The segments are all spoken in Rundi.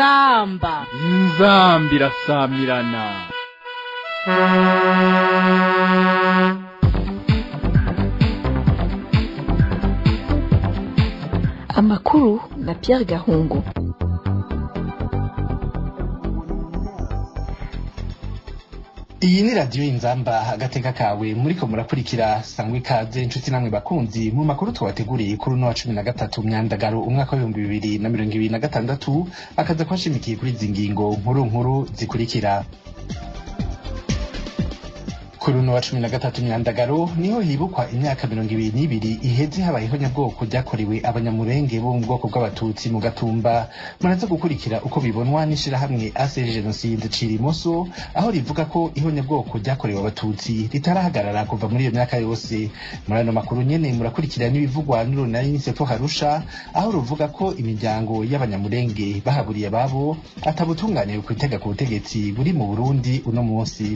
Inzamba. Inzamba irasamirana. Amakuru na Pierre Gahungu. Iyi ni radiyo Inzamba agateka kawe, muriko murakurikira. Sangwa ikaze inshuti namwe bakunzi mu makuru twabateguriye kuri uno wa 13 Myandagaro umwaka w'2026, akaza kwashimikiye kuri izi ngingo nkuru nkuru zikurikira. Kuri uno wa 13 Myandagaro niho hibukwa imyaka 22 iheze habayeho nyabwoko ryakorewe abanyamurenge bo mu bwoko bw'abatutsi mu Gatumba. Muraza gukurikira uko bibonwa n'ishirahamwe AC Genocide Cirimoso, aho rivuga ko ihonyabwoko ryakorewe abatutsi ritarahagarara kuva muri iyo myaka yose. Muri ano makuru nyene murakurikira n'ibivugwa n'urunani Sefo Harusha, aho ruvuga ko imiryango y'abanyamurenge bahaburiye ababo atabutungane kwitega ku butegetsi buri mu Burundi uno munsi.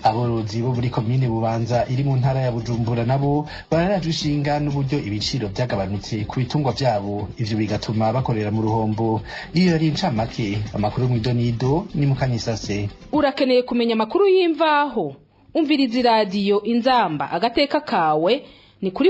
Aborozi bo muri komine Bubanza iri mu ntara ya Bujumbura nabo bararajwe ishinga n'uburyo ibiciro vyagabanutse ku bitungwa vyabo, ivyo bigatuma bakorera mu ruhombo. Iyo yari incamake, amakuru mw'idonido ni mukanyisase. Urakeneye kumenya amakuru y'imvaho? Umviriza iradiyo Inzamba agateka kawe ni kuri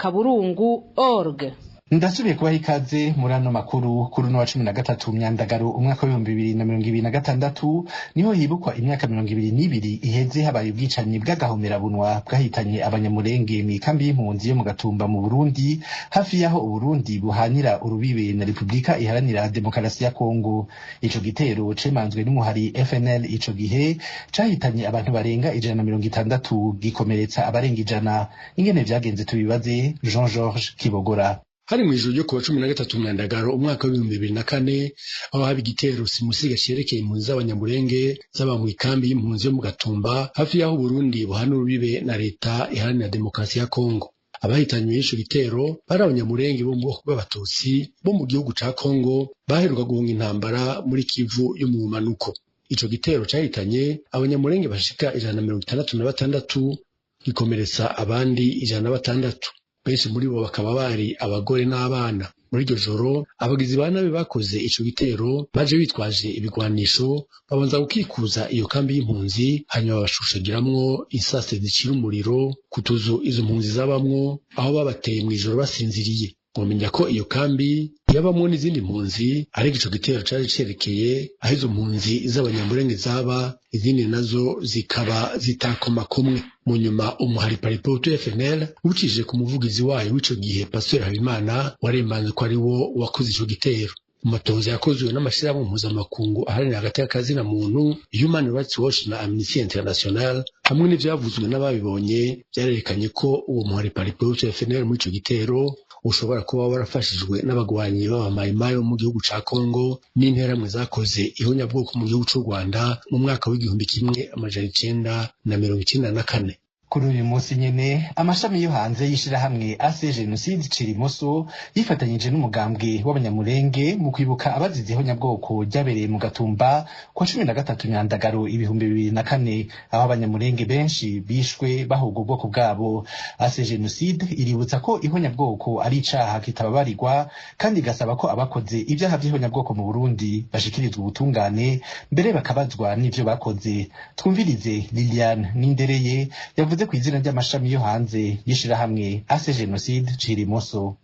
www.inzamba.org. Ndasubiye kubaha ikaze muri ano makuru. Kuri uno wa 13 Myandagaro umwaka w'2026 niho hibukwa imyaka 22 iheze habaye ubwicanyi bw'agahomerabunwa bwahitanye abanyamurenge mw'ikambi y'impunzi yo mu Gatumba mu Burundi, hafi y'aho Uburundi buhanira urubibe na Repubulika Iharanira Demokarasi ya Kongo. Ico gitero cemanzwe n'umuhari FNL ico gihe cahitanye abantu barenga 160, gikomeretsa abarenga 100. Ingene vyagenze tubibaze Jean Georges Kibogora. Hari mw'ijoro ryo kuwa 13 Myandagaro umwaka w'2004, aho haba igitero simusiga cerekeye impunzi z'abanyamurenge zaba mw'ikambi y'impunzi yo mu Gatumba, hafi y'aho Burundi buhana urubibe na Leta Iharanira Demokarasi ya Kongo. Abahitanywe n'ico gitero bari abanyamurenge bo mu bwoko bw'abatutsi bo mu gihugu ca Kongo, baheruka guhunga intambara muri Kivu yo mu bumanuko. Ico gitero cahitanye abanyamurenge bashika 166, gikomeretsa abandi 106, benshi muri bo bakaba bari abagore n'abana. Muri iryo joro abagizi ba nabi bakoze ico gitero baje bitwaje ibigwanisho, babanza gukikuza iyo kambi y'impunzi, hanyuma bashushagiramwo insase zicira umuriro ku tuzu izo mpunzi zabamwo, aho babateye mw'ijoro basinziriye. Mwomenya ko iyo kambi yabamwo n'izindi mpunzi, ariko ico gitero cari cerekeye aho izo mpunzi z'abanyamurenge zaba, izindi nazo zikaba zitakoma kumwe. Mu nyuma umuhari Paripehutu FNL ucishije ku muvugizi wayo w'ico gihe Pasteur Habimana waremanze ko ari wo wakoze ico gitero. Mu matohoza yakozwe n'amashirahamwe mpuzamakungu aharanira agateka kazina muntu, Human Rights Watch na Amnesty International, hamwe n'ivyavuzwe n'ababibonye, vyarerekanye ko uwo muhari Paripehutu FNL muri ico gitero ushobora kuba warafashijwe n'abagwanyi b'abamayimayi bo mu gihugu ca Kongo n'interahamwe zakoze ihonyabwoko mu gihugu c'u Rwanda mu mwaka w'1994. Kuri uyu munsi nyene amashami yo hanze y'ishirahamwe AC Genocide Cirimoso yifatanyije n'umugambwe w'abanyamurenge mu kwibuka abazize ihonyabwoko ryabereye mu Gatumba kwa 13 Myandagaro 2004, aho abanyamurenge benshi bishwe bahogwa ubwoko bwabo. AC Genocide iributsa ko ihonyabwoko ari icaha kitababarirwa, kandi igasaba ko abakoze ivyaha vy'ihonyabwoko mu Burundi bashikirizwa ubutungane, mbere bakabazwa n'ivyo bakoze. Twumvirize Liliane Nindereye yavuze ku izina ry'amashami yo hanze y'ishirahamwe AC Genocide Cirimoso.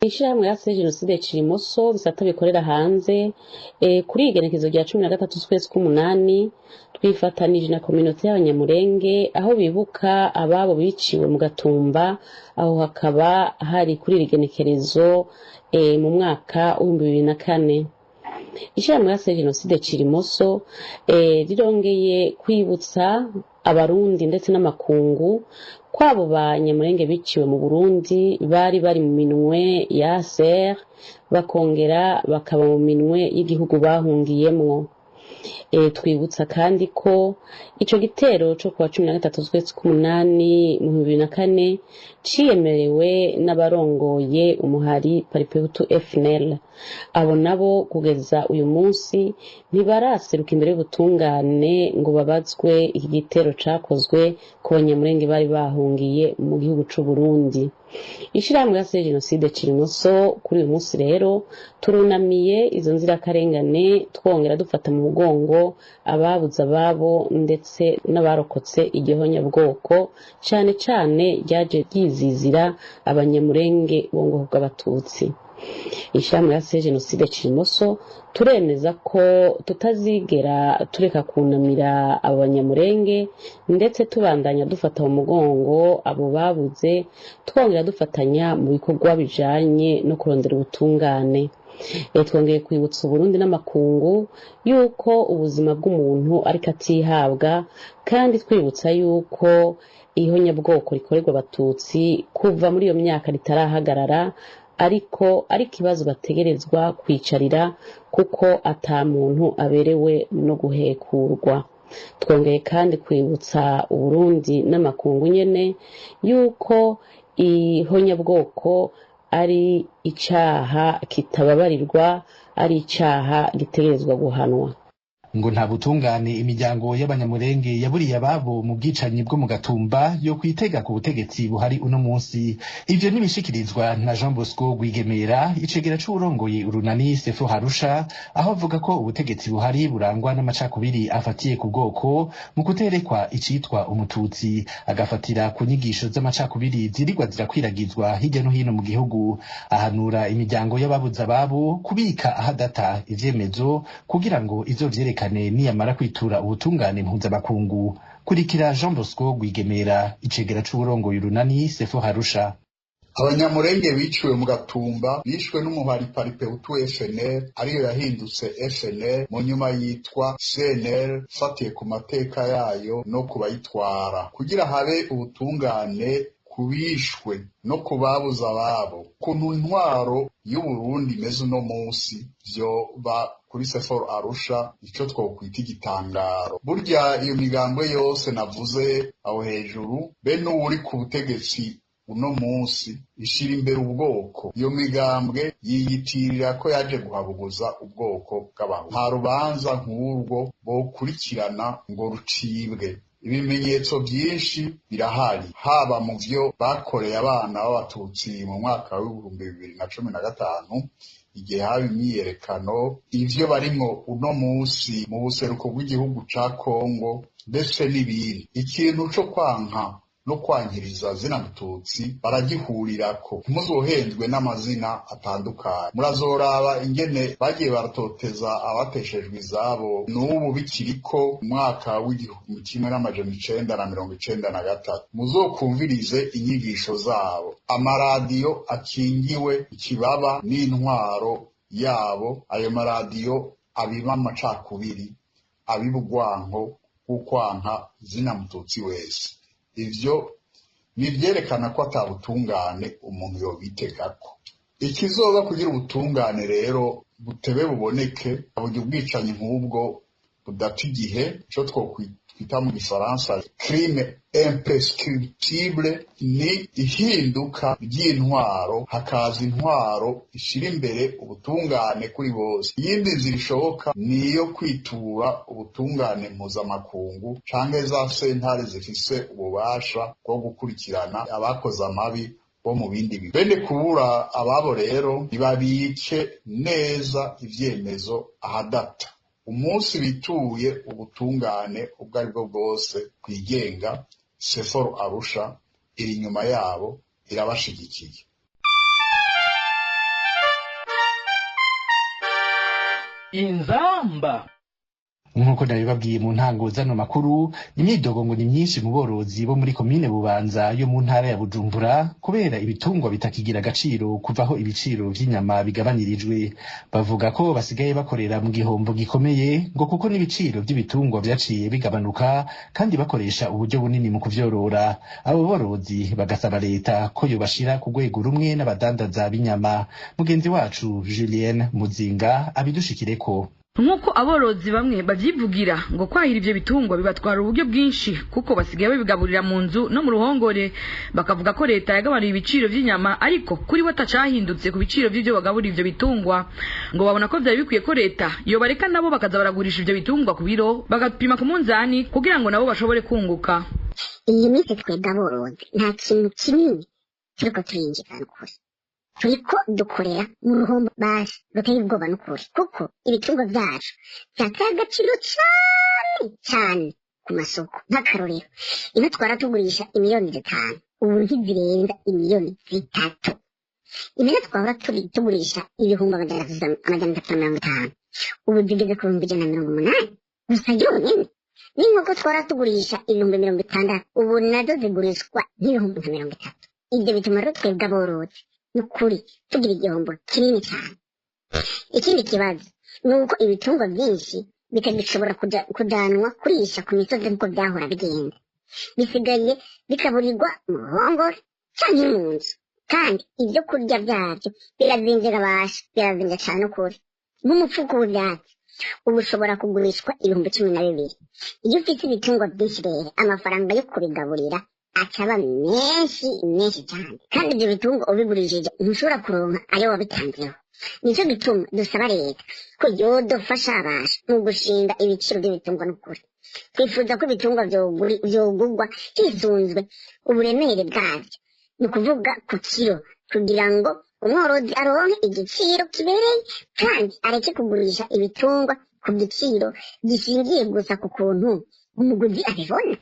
Ishirahamwe AC Genocide Cirimoso bisata bikorera hanze, kuri igenekezo rya 13 z'ukwezi k'umunani twifatanije na communauté y'abanyamurenge aho bibuka ababo biciwe mu Gatumba, aho hakaba hari kuri iri genekerezo mu mwaka w'2004. Ishirahamwe AC Genocide Cirimoso rirongeye kwibutsa abarundi ndetse n'amakungu kwabo banyamurenge biciwe mu Burundi bari bari mu minwe ya ACR, bakongera bakaba mu minwe y'igihugu bahungiyemwo. Twibutsa kandi ko ico gitero co kuwa 13 z'ukwezi k'umunani mu 2004 ciyemerewe n'abarongoye umuhari Paripehutu FNL. Abo nabo kugeza uyu munsi ntibaraseruka imbere y'ubutungane ngo babazwe iki gitero cakozwe ku banyamurenge bari bahungiye mu gihugu c'u Burundi. Ishirahamwe ya Jenoside Cirimoso kuri uyu munsi rero turunamiye izo nzirakarengane, twongera dufata mu mugongo ababuze ababo ndetse n'abarokotse igihonyabwoko, cane cane ryaje ryizizira Abanyamurenge bo mu bwoko bw'Abatutsi. Ishirahamwe ya Jenoside Cirimoso turemeza ko tutazigera tureka kunamira abo Banyamurenge, ndetse tubandanya dufata mu mugongo abo babuze, twongera dufatanya mu bikorwa bijanye no kurondera ubutungane. Twongeye kwibutsa Uburundi n'amakungu yuko ubuzima bw'umuntu ariko atihabwa, kandi twibutsa yuko ihonyabwoko rikorerwa Abatutsi kuva muri iyo myaka ritarahagarara, ariko ari ikibazo bategerezwa kwicarira kuko ata muntu aberewe no guhekurwa. Twongeye kandi kwibutsa Uburundi n'amakungu nyene yuko ihonyabwoko ari icaha kitababarirwa, ari icaha gitegerezwa guhanwa. Ngo nta butungane imiryango y'Abanyamurenge yaburiye ababo mu bwicanyi bwo mu Gatumba yo kwitega ku butegetsi buhari uno munsi. Ivyo ntibishikirizwa na Jean Bosco Rwigemera, icegera c'uwurongoye urunani Sefo Harusha, aho avuga ko ubutegetsi buhari burangwa n'amacakubiri afatiye ku bwoko mu kuterekwa icitwa Umututsi, agafatira ku nyigisho z'amacakubiri zirirwa zirakwiragizwa hirya no hino mu gihugu. Ahanura imiryango y'ababuze ababo kubika ahadata ivyemezo kugira ngo izovyerekane niyamara kwitura ubutungane mpuzamakungu. Kurikira Jean Bosco Rwigemera, icegera c'uwurongoye urunani Sefo Harusha. Abanyamurenge biciwe mu Gatumba bishwe n'umuhari Palipehutu FNL, ariyo yahindutse FNL mu nyuma yitwa CNL, fatiye ku mateka yayo no kubayitwara, kugira habe ubutungane kubishwe no kubabuza ababo. Ukuntu intwaro y'Uburundi imeze uno munsi vyoba kuri Sefor Arusha ico twokwita igitangaro. Burya iyo migambwe yose navuze aho hejuru, be n'uwuri ku butegetsi uno munsi, ishira imbere ubwoko. Iyo migambwe yiyitirira ko yaje guhabuguza ubwoko bw'Abahutu. Nta rubanza nk'urwo bokurikirana ngo rucibwe. Ibimenyetso byinshi birahari, haba mu vyo bakoreye abana b'Abatutsi mu mwaka w'2015 igihe haba imyiyerekano, ivyo barimwo uno munsi mu buseruko bw'igihugu ca Kongo, ndetse n'ibindi. Ikintu co kwanka no kwankiriza zina Mututsi baragihurirako. Ntimuzohendwe n'amazina atandukanye. Murazoraba ingene bagiye baratoteza abateshejwe izabo n'ubu bikiriko umwaka w'1993. Muzokumvirize inyigisho zabo, amaradiyo akingiwe ikibaba n'intwaro yabo. Ayo maradiyo abiba amacakubiri, abiba urwanko rw'ukwanka zina Mututsi wese. Ivyo ni ivyerekana ko ata butungane umuntu yobitegako. Ikizoba kugira ubutungane rero butebe buboneke, burya ubwicanyi nk'ubwo budata igihe, ico twokwita mu gifaransa crime imprescriptible, ni ihinduka ry'intwaro, hakaza intwaro ishira imbere ubutungane kuri bose. Iyindi nzira ishoboka ni iyo kwitura ubutungane mpuzamakungu canke za sentare zifise ububasha bwo gukurikirana abakoze amabi bo mu bindi bihugu. Bene kubura ababo rero ntibabike neza ivyemezo ahadata. Umunsi bituye ubutungane ubwo aribwo bwose bwigenga, Seforo Arusha iri inyuma yabo, irabashigikiye. Inzamba. Nk'uko nabibabwiye mu ntango z'ano makuru, imyidogo ngo ni myinshi mu borozi bo muri komine Bubanza yo mu ntara ya Bujumbura, kubera ibitungwa bitakigira agaciro kuvaho ibiciro vy'inyama bigabanyirijwe. Bavuga ko basigaye bakorera mu gihombo gikomeye, ngo kuko n'ibiciro vy'ibitungwa vyaciye bigabanuka kandi bakoresha uburyo bunini mu kuvyorora. Abo borozi bagasaba leta ko yobashira ku rwego rumwe n'abadandaza b'inyama. Mugenzi wacu Julienne Muzinga abidushikireko. Nk'uko aborozi bamwe bavyivugira, ngo kwahira ivyo bitungwa bibatwara uburyo bwinshi, kuko basigaye babigaburira mu nzu no mu ruhongore. Bakavuga ko leta yagabanuye ibiciro vy'inyama, ariko kuri bo atacahindutse ku biciro vy'ivyo bagaburira ivyo bitungwa. Ngo babona ko vyari bikwiye ko leta yobareka nabo bakaza baragurisha ivyo bitungwa ku biro, bagapima ku munzani, kugira ngo nabo bashobore kunguka. Iyi minsi twebwe aborozi nta kintu kinini Turiko turinjiza n'ukuri, turiko dukorera mu ruhombo basi ruteye ubwoba n'ukuri, kuko ibitungwa vyacu vyataye agaciro cane cane ku masoko. Nk'akarorero, inka twara tugurisha imiliyoni 5, ubu ntizirenza imiliyoni 3. Impene twahora tugurisha 350,000, ubu zigeze ku 180,000 gusa yonyene. N'inkoko twara tugurisha 60,000, ubu nazo zigurishwa nk'ibihumbi nka 30. Ibyo bituma rero twebwe aborozi n'ukuri tugira igihombo kinini cyane. Ikindi kibazo ni uko ibitungwa byinshi bitagishobora kujanwa kurisha ku misozi nk'uko byahora bigenda. Bisigaye bikaburirwa mu ruhongore canke mu nzu, kandi ibyo kurya byabyo birazimvye gabasha, birazimvye cane ukuri. Nk'umufuko w'ivyatsi ubu ushobora kugurishwa 12,000. Iyo ufite ibitungwa byinshi rero, amafaranga yo kubigaburira aca aba menshi menshi cyane, kandi ibyo bitungwa ubigurishije ntushobora kuronka ayo wabitanzeho. Nicyo gituma dusaba leta ko yodufasha abasha mu gushinga ibiciro by'ibitungwa. N'ukuri twifuza ko ibitungwa vyogurwa hisunzwe uburemere bwavyo, ni ukuvuga ku kiro, kugira ngo umworozi aronke igiciro kibereye kandi areke kugurisha ibitungwa ku giciro gishingiye gusa ku kuntu umuguzi abibona.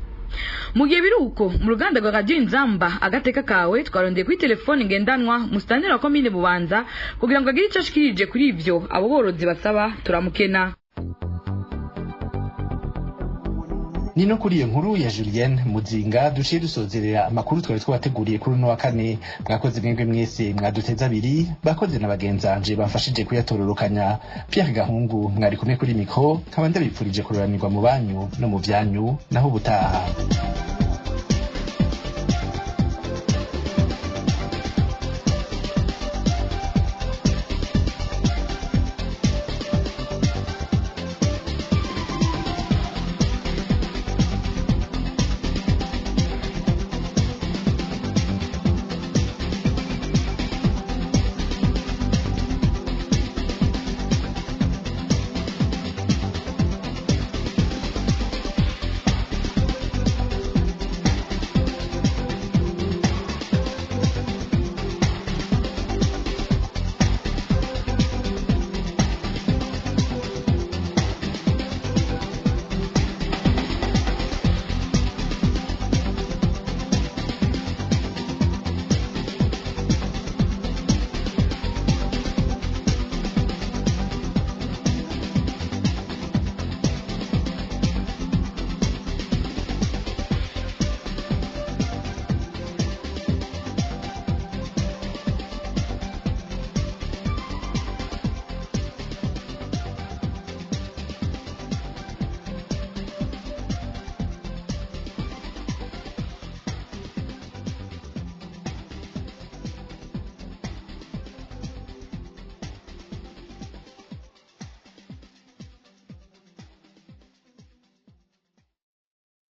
Mu gihe biri uko, mu ruganda rwa Radiyo Inzamba Agateka Kawe twarondeye kuri telefone ngendanwa musitanteri wa komine Bubanza kugira ngo agire icyo ashikirije kuri ivyo abo borozi basaba, turamukena. Ni no kuri iyo nkuru ya Julienne Muzinga duciye dusozerera amakuru twari twabateguriye kuri uno wa kane. Mwakoze mwebwe mwese mwaduteze abiri, bakoze na bagenzanje bamfashije kuyatororokanya. Pierre Gahungu mwari kumwe kuri mikro, nkaba ndabipfurije kururanirwa mu banyu no mu vyanyu. Naho ubutaha.